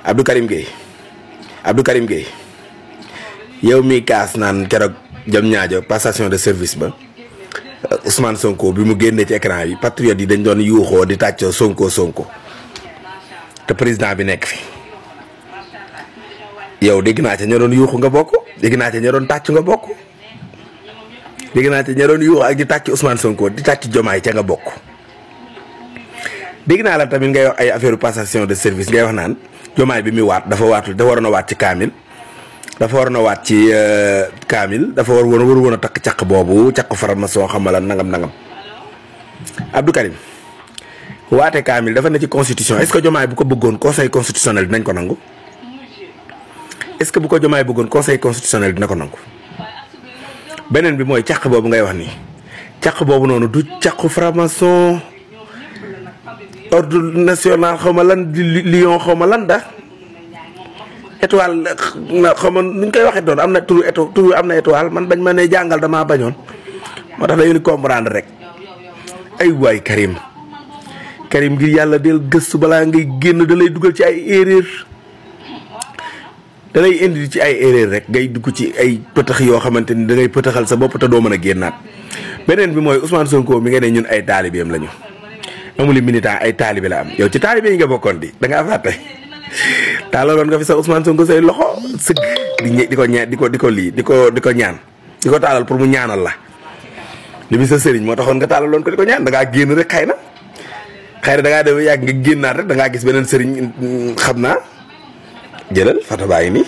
Abdou Karim Gueye yow mi kaas naan keroog jam ñaajo passation de service ba Ousmane Sonko bi mu génnee ci écran yi patriote yi dañ doon yuuxoo di tàccoo Sonko te président bi nekk fi yow dégg naa ca ña doon yuuxu nga bokk dégg naa ca ña doon tàcc nga bokk dégg naa ca ña doon yuuxu ak di tàcc Ousmane Sonko di tàcc Diomaye ca nga bokk. dégg naa la tamit ngay wax ay affaire passation de service ngay wax naan Diomaye bi muy waat dafa waroon a waat ci kaamil dafa war woon a takk caq boobu caq faramason xamala nangam Abdou Karim waate kaamil dafa ne ci constitution est-ce que Diomaye bu ko bëggoon conseil constitutionnel dinañ ko nangu est-ce que bu ko Diomaye bëggoon conseil constitutionnel dina ko nangu. beneen bi mooy caq boobu ngay wax nii caq boobu noonu du caqu faramason ordre national xaw ma lan di lion xaw ma lan da étoile xaw ma nuñ koy waxee doon am na turu am na étoile man bañ ma ne jàngal damaa bañoon moo tax dañu ni comprendre rek ay waay Karim ngir yàlla del gëstu balaa ngay génn da lay dugal ci ay erreur da lay indi ci ay erreur rek ngay dugg ci ay pëtax yoo xamante ni da ngay pëtaxal sa bopp te doo mën a génnaat. beneen bi mooy Ousmane Sonko mi nga ne ñun ay taalibeem lañu amuli militant ay taalibe la am yow ci taalibe yi nga bokkoon di da ngaa fàtte taalaloon nga fi sa Ousmane Sonko say loxo sëgg di ko ñaan di ko ñaan di ko taalal pour mu ñaanal la li mi sa sëriñ moo taxoon nga taalaloon ko di ko ñaan da ngaa génn rek xëy na da ngaa dem yàgg nga génnaat rek da ngaa gis beneen sëriñ xam naa jëlal Fatou Baye nii.